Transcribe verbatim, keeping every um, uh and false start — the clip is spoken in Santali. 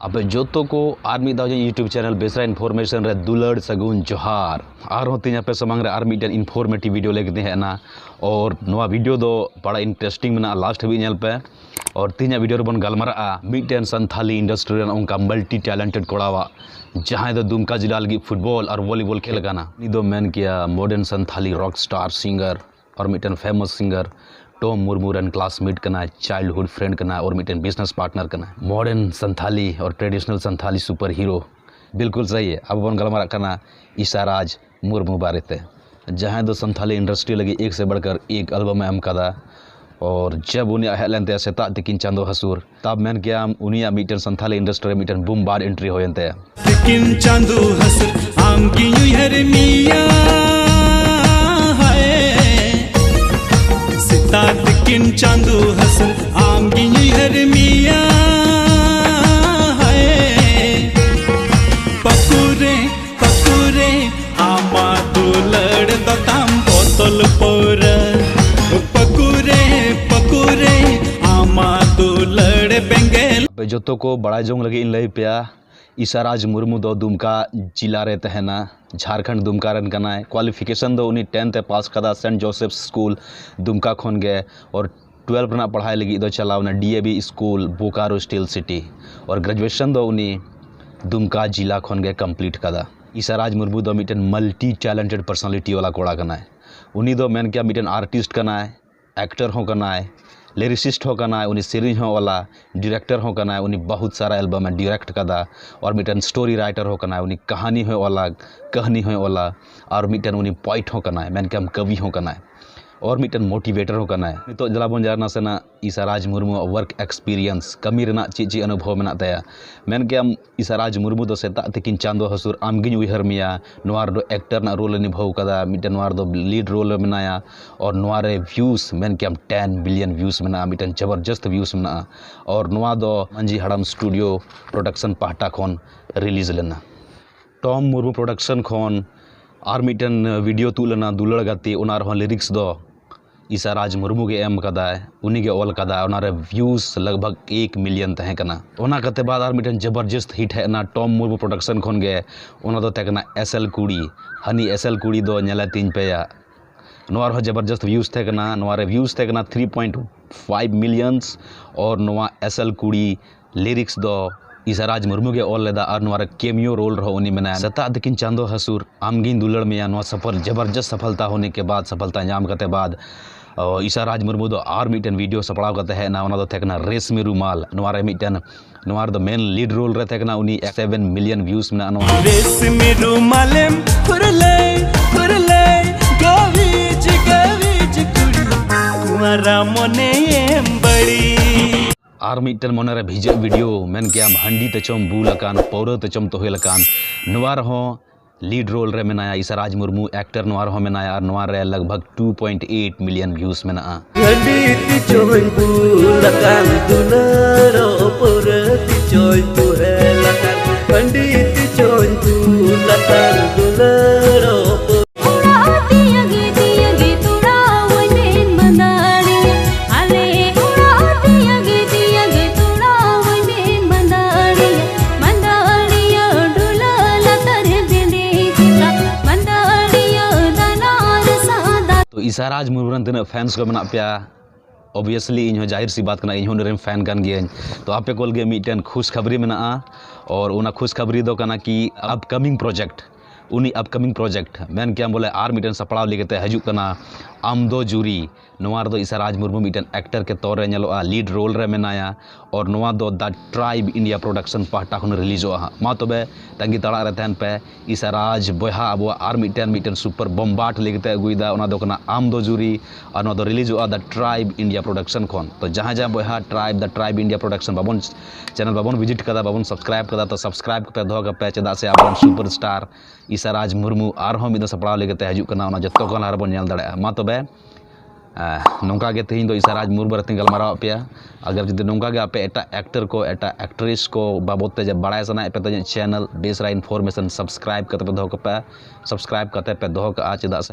ᱟᱯᱮ ᱡᱚᱛᱚ ᱠᱚ ᱟᱨ ᱢᱤᱫ ᱫᱷᱟᱣ ᱤᱧᱟᱹᱜ YouTube channel ᱵᱮᱥᱨᱟ Information ᱨᱮ ᱫᱩᱞᱟᱹᱲ ᱥᱟᱹᱜᱩᱱ ᱡᱚᱦᱟᱨ᱾ ᱟᱨᱦᱚᱸ ᱛᱮᱦᱮᱧ ᱟᱯᱮ ᱥᱟᱢᱟᱝ ᱨᱮ ᱟᱨ ᱢᱤᱫᱴᱮᱱ informative video ᱞᱟᱹᱜᱤᱫ ᱤᱧ ᱦᱮᱡ ᱮᱱᱟ᱾ ᱟᱨ ᱱᱚᱣᱟ video ᱫᱚ ᱵᱟᱲᱟ interesting ᱢᱮᱱᱟᱜᱼᱟ, last ᱦᱟᱹᱵᱤᱡ ᱧᱮᱞ ᱯᱮ᱾ ᱟᱨ ᱛᱮᱦᱮᱧᱟᱜ video ᱨᱮᱵᱚᱱ ᱜᱟᱞᱢᱟᱨᱟᱜᱼᱟ ᱢᱤᱫᱴᱮᱱ ᱥᱟᱱᱛᱷᱟᱞᱤ industry ᱨᱮᱱ ᱚᱱᱠᱟ multi talented ᱠᱚᱲᱟᱣᱟᱜ, ᱡᱟᱦᱟᱸᱭ ᱫᱚ ᱫᱩᱢᱠᱟ ᱡᱮᱞᱟ ᱞᱟᱹᱜᱤᱫ football ᱟᱨ volleyball ᱠᱷᱮᱞ ᱠᱟᱱᱟ᱾ ᱩᱱᱤ ᱫᱚ ᱢᱮᱱ ᱠᱮᱭᱟ modern Santali rock star singer ᱟᱨ ᱢᱤᱫᱴᱮᱱ famous singer ᱴᱚᱢ ᱢᱩᱨᱢᱩ ᱨᱮᱱ classmate ᱠᱟᱱᱟᱭ, childhood friend ᱠᱟᱱᱟᱭ, ᱟᱨ ᱢᱤᱫᱴᱮᱱ business partner ᱠᱟᱱᱟᱭ᱾ Modern ᱥᱟᱱᱛᱷᱟᱞᱤ ᱟᱨ traditional ᱥᱟᱱᱛᱷᱟᱞᱤ super hero, ᱵᱤᱞᱠᱩᱞ ᱥᱟᱹᱦᱤ᱾ ᱟᱵᱚ ᱵᱚᱱ ᱜᱟᱞᱢᱟᱨᱟᱜ ᱠᱟᱱᱟ ᱤᱥᱟᱨᱟᱡᱽ ᱢᱩᱨᱢᱩ ᱵᱟᱨᱮᱛᱮ, ᱡᱟᱦᱟᱸᱭ ᱫᱚ ᱥᱟᱱᱛᱷᱟᱞᱤ industry ᱞᱟᱹᱜᱤᱫ ᱮᱠ ᱥᱮ ᱵᱟᱲᱠᱟᱨ ᱮᱠ album ᱮ ᱮᱢ ᱠᱟᱫᱟ᱾ ᱟᱨ ᱡᱟᱵ ᱩᱱᱤᱭᱟᱜ ᱦᱮᱡ ᱞᱮᱱ ᱛᱟᱭᱟ ᱥᱮᱛᱟᱜ ᱛᱤᱠᱤᱱ ᱪᱟᱸᱫᱚ ᱦᱟᱹᱥᱩᱨ, ᱛᱟᱵ ᱢᱮᱱ ᱠᱮᱭᱟᱢ ᱩᱱᱤᱭᱟᱜ ᱢᱤᱫᱴᱮᱱ ᱥᱟᱱᱛᱷᱟᱞᱤ industry ᱨᱮ ᱢᱤᱫᱴᱮᱱ boom bad entry ᱦᱩᱭᱮᱱ ᱛᱟᱭᱟ᱾ ᱛᱤᱠᱤᱱ ᱪᱟᱸᱫᱚ ᱦᱟᱹᱥᱩᱨ ᱟᱢ ᱜᱤᱧ ᱩᱭᱦᱟᱹᱨ ᱢᱮᱭᱟ, ᱦᱟᱭ᱾ ᱥᱮᱛᱟᱜ ᱛᱤᱠᱤᱱ ᱪᱟᱸᱫᱚ ᱦᱟᱹᱥᱩᱨ ᱟᱢ ᱜᱤᱧ ᱩᱭᱦᱟᱹᱨ ᱢᱮᱭᱟ, ᱦᱟᱭ᱾ ᱯᱟᱹᱠᱩᱨᱮ, ᱯᱟᱹᱠᱩᱨᱮ, ᱟᱢᱟᱜ ᱫᱩᱞᱟᱹᱲ ᱫᱚ ᱛᱟᱢ ᱵᱚᱛᱚᱞ ᱯᱟᱹᱣᱨᱟᱹ᱾ ᱯᱟᱹᱠᱩᱨᱮ, ᱯᱟᱹᱠᱩᱨᱮ, ᱟᱢᱟᱜ ᱫᱩᱞᱟᱹᱲ ᱵᱮᱸᱜᱮᱞ᱾ ᱟᱯᱮ ᱡᱚᱛᱚ ᱠᱚ ᱵᱟᱲᱟᱭ ᱡᱚᱝ ᱞᱟᱹᱜᱤᱫ ᱤᱧ ᱞᱟᱹᱭ ᱯᱮᱭᱟ, ᱤᱥᱟᱨᱟᱡᱽ ᱢᱩᱨᱢᱩ ᱫᱚ ᱫᱩᱢᱠᱟ ᱡᱮᱞᱟ ᱨᱮ ᱛᱟᱦᱮᱱᱟ, ᱡᱷᱟᱲᱠᱷᱚᱸᱰ ᱫᱩᱢᱠᱟ ᱨᱮᱱ ᱠᱟᱱᱟᱭ᱾ Qualification ᱫᱚ ᱩᱱᱤ tenth ᱮ ᱯᱟᱥ ᱠᱟᱫᱟ Saint Joseph's School ᱫᱩᱢᱠᱟ ᱠᱷᱚᱱ ᱜᱮ, ᱟᱨ twelve ᱨᱮᱱᱟᱜ ᱯᱟᱲᱦᱟᱣ ᱞᱟᱹᱜᱤᱫ ᱫᱚ ᱪᱟᱞᱟᱣ ᱮᱱᱟ DAV School Bokaro Steel City, ᱟᱨ graduation ᱫᱚ ᱩᱱᱤ ᱫᱩᱢᱠᱟ ᱡᱮᱞᱟ ᱠᱷᱚᱱ ᱜᱮ complete ᱠᱟᱫᱟ᱾ ᱤᱥᱟᱨᱟᱡᱽ ᱢᱩᱨᱢᱩ ᱫᱚ ᱢᱤᱫᱴᱮᱱ multi talented personality ᱣᱟᱞᱟ ᱠᱚᱲᱟ ᱠᱟᱱᱟᱭ᱾ ᱩᱱᱤ ᱫᱚ ᱢᱮᱱ ᱠᱮᱭᱟ ᱢᱤᱫᱴᱮᱱ artist ᱠᱟᱱᱟᱭ, actor ᱦᱚᱸ ᱠᱟᱱᱟᱭ, lyricist ᱦᱚᱸ ᱠᱟᱱᱟᱭ, ᱩᱱᱤ ᱥᱮᱨᱮᱧ ᱦᱚᱸ ᱚᱞᱟ, director ᱦᱚᱸ ᱠᱟᱱᱟᱭ, ᱩᱱᱤ ᱵᱚᱦᱩᱛ ᱥᱟᱨᱟ album ᱮ direct ᱠᱟᱫᱟ, ᱟᱨ ᱢᱤᱫᱴᱮᱱ story writer ᱦᱚᱸ ᱠᱟᱱᱟᱭ, ᱩᱱᱤ ᱠᱟᱹᱦᱱᱤ ᱦᱚᱸᱭ ᱚᱞᱟ, ᱠᱟᱹᱦᱱᱤ ᱦᱚᱸᱭ ᱚᱞᱟ, ᱟᱨ ᱢᱤᱫᱴᱮᱱ ᱩᱱᱤ poet ᱦᱚᱸ ᱠᱟᱱᱟᱭ, ᱢᱮᱱ ᱠᱮᱭᱟᱢ ᱠᱟᱹᱣᱤ ᱦᱚᱸ ᱠᱟᱱᱟᱭ, ᱟᱨ ᱢᱤᱫᱴᱮᱱ motivator ᱦᱚᱸ ᱠᱟᱱᱟᱭ᱾ ᱱᱤᱛᱚᱜ ᱫᱮᱞᱟ ᱵᱚᱱ ᱧᱮᱞᱟ ᱱᱟᱥᱮᱱᱟᱜ ᱤᱥᱟᱨᱟᱡᱽ ᱢᱩᱨᱢᱩᱣᱟᱜ work experience, ᱠᱟᱹᱢᱤ ᱨᱮᱱᱟᱜ ᱪᱮᱫ ᱪᱮᱫ ᱚᱱᱩᱵᱷᱚᱵ ᱢᱮᱱᱟᱜ ᱛᱟᱭᱟ᱾ ᱢᱮᱱ ᱠᱮᱭᱟᱢ ᱤᱥᱟᱨᱟᱡᱽ ᱢᱩᱨᱢᱩ ᱫᱚ ᱥᱮᱛᱟᱜ ᱛᱤᱠᱤᱱ ᱪᱟᱸᱫᱚ ᱦᱟᱹᱥᱩᱨ ᱟᱢ ᱜᱤᱧ ᱩᱭᱦᱟᱹᱨ ᱢᱮᱭᱟ, ᱱᱚᱣᱟ ᱨᱮᱫᱚ actor ᱨᱮᱱᱟᱜ role ᱮ ᱱᱤᱵᱷᱟᱹᱣ ᱠᱟᱫᱟ, ᱢᱤᱫᱴᱮᱱ ᱱᱚᱣᱟ ᱨᱮᱫᱚ lead role ᱨᱮ ᱢᱮᱱᱟᱭᱟ, ᱟᱨ ᱱᱚᱣᱟ ᱨᱮ views ᱢᱮᱱ ᱠᱮᱭᱟᱢ ten billion views ᱢᱮᱱᱟᱜᱼᱟ, ᱢᱤᱫᱴᱮᱱ ᱡᱚᱵᱚᱨᱡᱚᱥᱛ views ᱢᱮᱱᱟᱜᱼᱟ᱾ ᱟᱨ ᱱᱚᱣᱟ ᱫᱚ ᱢᱟᱹᱡᱷᱤ ᱦᱟᱲᱟᱢ studio production ᱯᱟᱦᱴᱟ ᱠᱷᱚᱱ release ᱞᱮᱱᱟ᱾ ᱴᱚᱢ ᱢᱩᱨᱢᱩ production ᱠᱷᱚᱱ ᱟᱨ ᱢᱤᱫᱴᱮᱱ video ᱛᱩᱫ ᱞᱮᱱᱟ ᱫᱩᱞᱟᱹᱲ ᱜᱟᱛᱮ, ᱚᱱᱟ ᱨᱮᱦᱚᱸ lyrics ᱫᱚ ᱤᱥᱟ ᱨᱟᱡᱽ ᱢᱩᱨᱢᱩ ᱜᱮ ᱮᱢ ᱠᱟᱫᱟᱭ, ᱩᱱᱤ ᱜᱮ ᱚᱞ ᱠᱟᱫᱟ᱾ ᱚᱱᱟ ᱨᱮ views ᱞᱟᱜᱽ ᱵᱷᱟᱜᱽ ᱮᱠ million ᱛᱟᱦᱮᱸ ᱠᱟᱱᱟ᱾ ᱚᱱᱟ ᱠᱟᱛᱮ ᱵᱟᱫ ᱟᱨ ᱢᱤᱫᱴᱮᱱ ᱡᱚᱵᱚᱨᱡᱚᱥᱛ hit ᱦᱮᱡ ᱮᱱᱟ ᱴᱚᱢ ᱢᱩᱨᱢᱩ production ᱠᱷᱚᱱ ᱜᱮ᱾ ᱚᱱᱟ ᱫᱚ ᱛᱟᱦᱮᱸ ᱠᱟᱱᱟ ᱮᱥᱮᱞ ᱠᱩᱲᱤ, ᱦᱟᱹᱱᱤ ᱮᱥᱮᱞ ᱠᱩᱲᱤ ᱫᱚ ᱧᱮᱞᱮ ᱛᱤᱧ ᱯᱮᱭᱟ᱾ ᱱᱚᱣᱟ ᱨᱮᱦᱚᱸ ᱡᱚᱵᱚᱨᱡᱚᱥᱛ views ᱛᱟᱦᱮᱸ ᱠᱟᱱᱟ᱾ ᱱᱚᱣᱟ ᱨᱮ views ᱛᱟᱦᱮᱸ ᱠᱟᱱᱟ three point five millions᱾ ᱟᱨ ᱱᱚᱣᱟ ᱮᱥᱮᱞ ᱠᱩᱲᱤ lyrics ᱫᱚ ᱤᱥᱟ ᱨᱟᱡᱽ ᱢᱩᱨᱢᱩ ᱜᱮ ᱚᱞ ᱞᱮᱫᱟ ᱟᱨ ᱱᱚᱣᱟ ᱨᱮ cameo role ᱨᱮᱦᱚᱸ ᱩᱱᱤ ᱢᱮᱱᱟᱭᱟ᱾ ᱥᱮᱛᱟᱜ ᱛᱤᱠᱤᱱ ᱪᱟᱸᱫᱚ ᱦᱟᱹᱥᱩᱨ, ᱟᱢᱜᱤᱧ ᱫᱩᱞᱟᱹᱲ ᱢᱮᱭᱟ, ᱱᱚᱣᱟ ᱥᱚᱯᱷᱚᱞ ᱡᱚᱵᱚᱨᱡᱚᱥᱛ ᱥᱚᱯᱷᱚᱞᱛᱟ ᱦᱳᱱᱮ ᱠᱮ ᱵᱟᱫ, ᱥᱚᱯᱷᱚᱞᱛᱟ ᱧᱟᱢ ᱠᱟᱛᱮ ᱵᱟᱫ, ᱚ, ᱤᱥᱟ ᱨᱟᱡᱽ ᱢᱩᱨᱢᱩ ᱫᱚ ᱟᱨ ᱢᱤᱫᱴᱮᱱ video ᱥᱟᱯᱲᱟᱣ ᱠᱟᱛᱮ ᱦᱮᱡ ᱮᱱᱟ᱾ ᱚᱱᱟ ᱫᱚ ᱛᱟᱦᱮᱸ ᱠᱟᱱᱟ ᱨᱮᱥᱢᱤ ᱨᱩᱢᱟᱞ᱾ ᱱᱚᱣᱟ ᱨᱮ ᱢᱤᱫᱴᱮᱱ, ᱱᱚᱣᱟ ᱨᱮᱫᱚ main lead role ᱨᱮ ᱛᱟᱦᱮᱸ ᱠᱟᱱᱟ ᱩᱱᱤ᱾ Seven million views ᱢᱮᱱᱟᱜᱼᱟ ᱱᱚᱣᱟ᱾ ᱨᱮᱥᱢᱤ ᱨᱩᱢᱟᱞᱮᱢ ᱯᱷᱩᱨᱞᱟᱹᱭ, ᱯᱷᱩᱨᱞᱟᱹᱭ, ᱜᱟᱹᱣᱤᱡ, ᱜᱟᱹᱣᱤᱡ ᱠᱩᱲᱤ, ᱠᱩᱸᱣᱟᱨᱟ ᱢᱚᱱᱮᱭᱮᱢ ᱵᱟᱹᱲᱤᱡ᱾ ᱟᱨ ᱢᱤᱫᱴᱮᱱ ᱢᱚᱱᱮᱨᱮ ᱵᱷᱤᱡᱟᱹᱜ video, ᱢᱮᱱ ᱠᱮᱭᱟᱢ ᱦᱟᱺᱰᱤ ᱛᱮᱪᱚᱢ ᱵᱩᱞ ᱟᱠᱟᱱ, ᱯᱟᱹᱣᱨᱟᱹ ᱛᱮᱪᱚᱢ ᱛᱚᱦᱮᱞ ᱟᱠᱟᱱ᱾ ᱱᱚᱣᱟ ᱨᱮᱦᱚᱸ lead role ᱨᱮ ᱢᱮᱱᱟᱭᱟ ᱤᱥᱟ ᱨᱟᱡᱽ ᱢᱩᱨᱢᱩ, actor ᱱᱚᱣᱟ ᱨᱮᱦᱚᱸ ᱢᱮᱱᱟᱭᱟ ᱟᱨ ᱱᱚᱣᱟ ᱨᱮ ᱞᱟᱜᱽ ᱵᱷᱟᱜᱽ two point eight million views ᱢᱮᱱᱟᱜᱼᱟ᱾ ᱦᱟᱺᱰᱤ ᱛᱮᱪᱚᱧ ᱵᱩᱞ ᱟᱠᱟᱱ, ᱫᱩᱞᱟᱹᱲᱚᱜ ᱯᱟᱹᱣᱨᱟᱹ ᱛᱮᱪᱚᱧ ᱛᱚᱦᱮᱞ ᱟᱠᱟᱱ, ᱦᱟᱺᱰᱤ ᱛᱮᱪᱚᱧ ᱵᱩᱞ ᱟᱠᱟᱱ, ᱫᱩᱞᱟᱹᱲᱚᱜ ᱯᱟᱹᱣᱨᱟᱹ ᱚᱲᱟᱜ ᱛᱤᱭᱟᱹᱜᱮ ᱛᱤᱭᱟᱹᱜᱮ ᱛᱚᱲᱟᱣᱟᱹᱧ ᱢᱮ ᱢᱟᱹᱫᱟᱹᱲᱤᱭᱟᱹ᱾ ᱟᱞᱮ ᱚᱲᱟᱜ ᱛᱤᱭᱟᱹᱜᱮ ᱛᱤᱭᱟᱹᱜᱮ ᱛᱚᱲᱟᱣᱟᱹᱧ ᱢᱮ ᱢᱟᱹᱫᱟᱹᱲᱤᱭᱟᱹ᱾ ᱢᱟᱹᱫᱟᱹᱲᱤᱭᱟᱹ ᱰᱷᱩᱞᱟᱹ ᱞᱟᱛᱟᱨ ᱵᱤᱸᱰᱤ ᱪᱤᱠᱟ, ᱢᱟᱹᱫᱟᱹᱲᱤᱭᱟᱹ ᱫᱟᱱᱟᱨ ᱥᱟᱫᱟ᱾ ᱛᱚ ᱤᱥᱟ ᱨᱟᱡᱽ ᱢᱩᱨᱢᱩ ᱨᱮᱱ ᱛᱤᱱᱟᱹᱜ fans ᱠᱚ ᱢᱮᱱᱟᱜ ᱯᱮᱭᱟ, obviously ᱤᱧ ᱦᱚᱸ ᱡᱟᱦᱤᱨ ᱥᱤ ᱵᱟᱛ ᱠᱟᱱᱟ, ᱤᱧ ᱦᱚᱸ ᱩᱱᱤ ᱨᱮᱱ fan ᱠᱟᱱ ᱜᱤᱭᱟᱹᱧ᱾ ᱛᱚ ᱟᱯᱮ ᱠᱚ ᱞᱟᱹᱜᱤᱫ ᱢᱤᱫᱴᱮᱱ ᱠᱷᱩᱥ ᱠᱷᱟᱵᱽᱨᱤ ᱢᱮᱱᱟᱜᱼᱟ, ᱟᱨ ᱚᱱᱟ ᱠᱷᱩᱥ ᱠᱷᱟᱵᱽᱨᱤ ᱫᱚ ᱠᱟᱱᱟ ᱠᱤ upcoming project, ᱩᱱᱤ upcoming project ᱢᱮᱱ ᱠᱮᱭᱟᱢ ᱵᱚᱞᱮ ᱟᱨ ᱢᱤᱫᱴᱮᱱ ᱥᱟᱯᱲᱟᱣ ᱞᱟᱹᱜᱤᱫ ᱛᱮ ᱦᱤᱡᱩᱜ ᱠᱟᱱᱟ ᱟᱢ ᱫᱚ ᱡᱩᱨᱤ᱾ ᱱᱚᱣᱟ ᱨᱮᱫᱚ ᱤᱥᱟ ᱨᱟᱡᱽ ᱢᱩᱨᱢᱩ ᱢᱤᱫᱴᱮᱱ actor ᱠᱮ ᱛᱚᱨ ᱨᱮ ᱧᱮᱞᱚᱜᱼᱟ, lead role ᱨᱮ ᱢᱮᱱᱟᱭᱟ᱾ ᱟᱨ ᱱᱚᱣᱟ ᱫᱚ The Tribe India Production ᱯᱟᱦᱴᱟ ᱠᱷᱚᱱ ᱨᱤᱞᱤᱡᱚᱜᱼᱟ ᱦᱟᱸᱜ᱾ ᱢᱟ ᱛᱚᱵᱮ ᱛᱟᱺᱜᱤ ᱛᱟᱲᱟᱜ ᱨᱮ ᱛᱟᱦᱮᱱ ᱯᱮ᱾ ᱤᱥᱟ ᱨᱟᱡᱽ ᱵᱚᱭᱦᱟ ᱟᱵᱚᱣᱟᱜ ᱟᱨ ᱢᱤᱫᱴᱮᱱ, ᱢᱤᱫᱴᱮᱱ super ᱵᱚᱢᱵᱟᱴ ᱞᱟᱹᱭ ᱠᱟᱛᱮ ᱟᱹᱜᱩᱭᱮᱫᱟ, ᱚᱱᱟ ᱫᱚ ᱠᱟᱱᱟ ᱟᱢ ᱫᱚ ᱡᱩᱨᱤ᱾ ᱟᱨ ᱱᱚᱣᱟ ᱫᱚ ᱨᱤᱞᱤᱡᱚᱜᱼᱟ The Tribe India Production ᱠᱷᱚᱱ᱾ ᱛᱚ ᱡᱟᱦᱟᱸ ᱡᱟᱦᱟᱸ ᱵᱚᱭᱦᱟ Tribe, The Tribe India Production ᱵᱟᱵᱚᱱ, channel ᱵᱟᱵᱚᱱ visit ᱠᱟᱫᱟ, ᱵᱟᱵᱚᱱ subscribe ᱠᱟᱫᱟ, ᱛᱚ subscribe ᱠᱟᱛᱮ ᱫᱚᱦᱚ ᱠᱟᱯᱮ, ᱪᱮᱫᱟᱜ ᱥᱮ ᱟᱵᱚᱨᱮᱱ super star ᱤᱥᱟ ᱨᱟᱡᱽ ᱢᱩᱨᱢᱩ ᱟᱨᱦᱚᱸ ᱢᱤᱫ ᱫᱷᱟᱣ ᱥᱟᱯᱲᱟᱣ ᱞᱟᱹᱜᱤᱫ ᱛᱮ ᱦᱤᱡᱩᱜ ᱠᱟᱱᱟ, ᱚᱱᱟ ᱡᱚᱛᱚ ᱠᱚ ᱞᱟᱦᱟ ᱨᱮᱵᱚᱱ ᱧᱮᱞ ᱫᱟᱲᱮᱭᱟᱜᱼᱟ᱾ ᱢᱟ ᱛᱚᱵᱮ, ᱟᱦ, ᱱᱚᱝᱠᱟ ᱜᱮ ᱛᱮᱦᱮᱧ ᱫᱚ ᱤᱥᱟ ᱨᱟᱡᱽ ᱢᱩᱨᱢᱩ ᱵᱟᱨᱮᱛᱮᱧ ᱜᱟᱞᱢᱟᱨᱟᱣ ᱟᱫ ᱯᱮᱭᱟ᱾ ᱟᱜᱟᱨ ᱡᱩᱫᱤ ᱱᱚᱝᱠᱟ ᱜᱮ ᱟᱯᱮ ᱮᱴᱟᱜ actor ᱠᱚ, ᱮᱴᱟᱜ actress ᱠᱚ ᱵᱟᱵᱚᱫ ᱛᱮ ᱡᱮ ᱵᱟᱲᱟᱭ ᱥᱟᱱᱟᱭᱮᱫ ᱯᱮ, ᱛᱚ ᱤᱧᱟᱹᱜ channel ᱵᱮᱥᱨᱟ Information subscribe ᱠᱟᱛᱮ ᱯᱮ ᱫᱚᱦᱚ ᱠᱟᱯᱮ, subscribe ᱠᱟᱛᱮ ᱯᱮ ᱫᱚᱦᱚ ᱠᱟᱜᱼᱟ, ᱪᱮᱫᱟᱜ ᱥᱮ